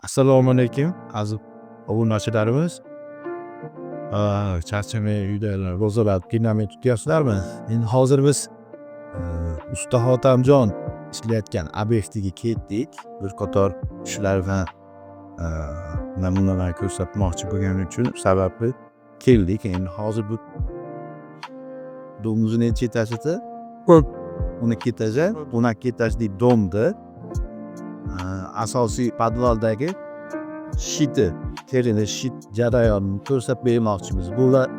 Assalomu alaykum, aziz obunachilarimiz. Charchamay uyda ro'zalar qiynamay tutyapsizlarmi? Endi hozir biz Usta Hotamjon ishlayotgan obyektiga ketdik. Bir qator ishlar va namunalar ko'rsatmoqchi bo'lgani uchun sababli keldik. Endi hozir bu domimizni necha etaj edi? 12 etaji, 12 etajli domni asosiy podvaldagi shiti, terini shit jarayonini ko'rsatib bermoqchimiz. Bular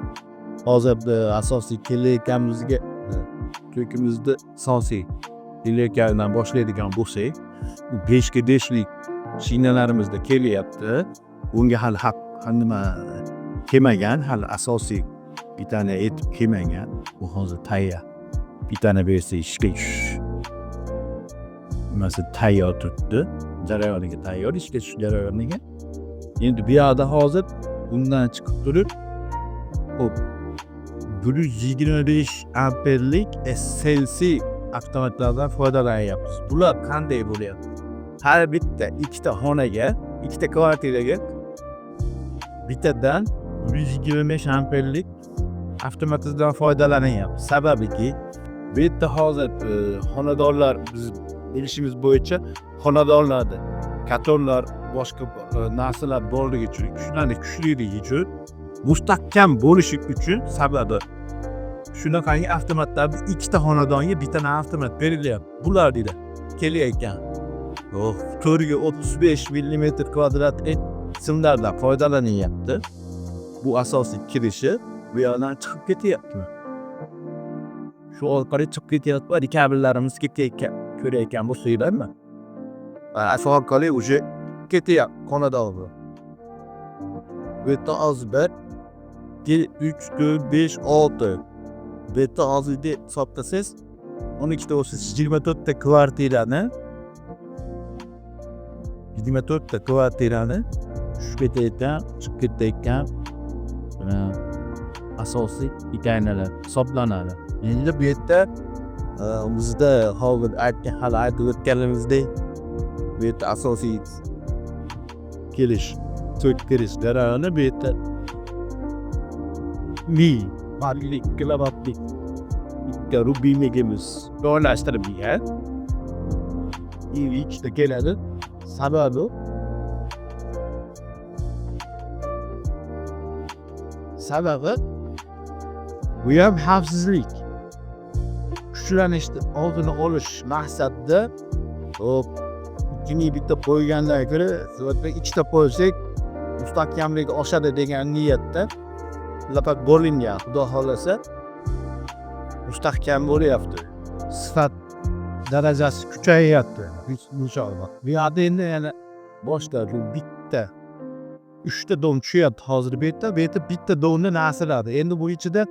hozir asosiy kelayotganimizga to'kimizni asosiy kelayotganidan boshlaydigan bo'lsak, bu 5 ga 5lik shinalarimizda kelyapti. Bunga hali haq nima kelmagan, hali asosiy bitani etib kelmagan. Bu hozir tayyor. Bitani bersa, ishga tushish nimasi tayyor turibdi. Jarayoniga tayyor, ishga tushish jarayoniga. Endi bu yoqda hozir bundan chiqib turib, xo'p, 125 amperlik SLC avtomatlardan foydalanyapmiz. Bular qanday bo'lyapti? Har bitta ikkita xonaga, ikkita kvartiraga bittadan 125 amperlik avtomatdan foydalanyapmiz. Sababiki, bu yerda hozir xonadonlar, biz bilishimiz bo'yicha, xonadonlarda katorlar, boshqa narsalar borligi uchun, shularni kuchliligi uchun, mustahkam bo'lishi uchun sababi shunaqangi avtomatlarni ikkita xonadonga bittadan avtomat berilyapti. Bular deydi kelayotgan 4 ga 35 millimetr kvadratli simlardan foydalanyapti. Bu asosiy kirishi, bu yoqdan chiqib ketyapti. Shu orqali chiqib ketyapti. Kabellarimiz ketayotgan, ko'rayotgan bo'lsanglarmi? Shu orqali уже ketyapti xonadonga. Bu yerda hozir bir, ikki, uch, to'rt, besh, olti. Bu yerda hozir hisoblasangiz, 12 ta bo'lsa, 24 ta kvartirani, 24 ta kvartirani tushib ketayotgan, chiqib ketayotgan asosiy hikoyalar hisoblanadi. Endi bu yerda bizda hozir aytgan, hali aytib o'tganimizdek, bu yerda asosiy kelish, tok kirish jarayoni bu yerda 1000 wattlik, kilovatlik bitta рубильник imiz joylashtirilgan. Ikkita keladi. Sababi bu ham xavfsizlik, kuchlanishni oldini olish maqsadida. Hop, 2000 bitta qo'ygandan ko'ra ikkita qo'ysak, mustahkamligi oshadi degan niyatda shunaqa bo'lingan. Xudo xohlasa, mustahkam bo'lyapti, sifat darajasi kuchayyapti, inshaalloh. Bu yoqda endi yana boshqa bu bitta, uchta dom tushyapti hozir bu yerda. Bu yerda bitta domni narsalari. Endi bu ichida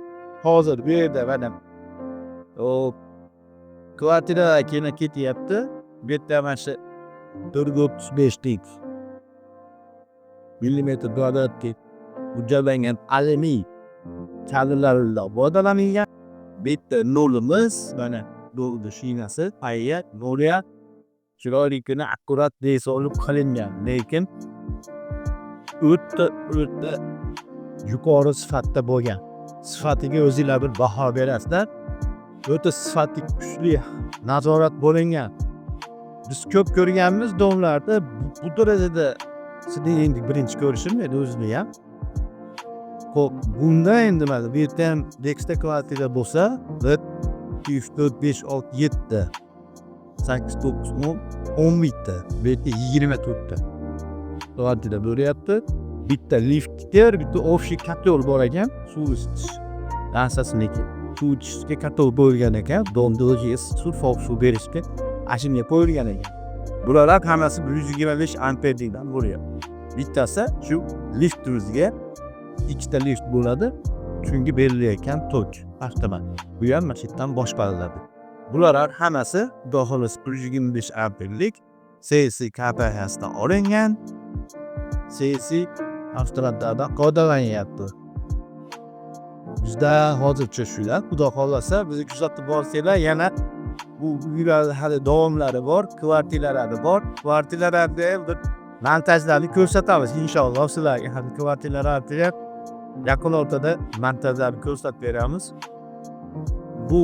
hozir bu yerda mana hop kvartiralar keyin ketyapti. Bu yerda mana shu 4 ga 35lik millimetr kvadratga mo'ljallangan alyumin kabellardan foydalanilgan. Bu yerda nolimiz, mana nolni shinasi tayyor, noli ham chiroylikini akkurat solib qilingan, lekin o'ta o'ta yuqori sifatda bo'lgan. Sifatiga o'zinglar bir baho berasizlar. O'ta sifatli, kuchli nazorat bo'lingan. Biz ko'p ko'rganmiz domlarda, bu darajada sizni endi birinchi ko'rishim edi o'zimni ham. Ho'p, bunda endi mana bu yerda ham nechta kvartira bo'lsa, bir, ikki, uch, to'rt, besh, olti, yetti, sakkiz, to'qqiz, 10, 11 ta, bu yerda 24 ta kvartira bo'lyapti. Bitta liftga bitta общий котел bor ekan, suv isitish narsasiniki, suv ichishga котел bo'lgan ekan. Domni o'ziga suv, sovuq suv berishga ana shunga qo'yilgan ekan. Bular ham hammasi 125 amperlikdan bo'lyapti. Bittasi shu liftimizga, ikkita lift bo'ladi, chunki berilayotgan tok avtomat, bu ham mana shu yerdan boshqariladi. Bular ham hammasi, xudo xohlasa, 125 amperlik CC kompaniyasidan olingan CC avtomatlardan foydalanyapti. Bizda hozircha shular. Xudo xohlasa, bizni kuzatib borsanglar, yana bu uylarni hali davomlari bor, kvartiralari bor. Kvartiralarda ham bir Montajlarni ko'rsatamiz inshaalloh sizlarga. Hali kvartiralar artayapti. Yaqin o'rtada montajlarni ko'rsatib beramiz. Bu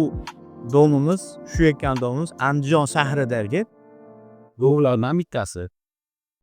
дом imiz, shu yotgan дом imiz Andijon shahridagi дом lardan bittasi.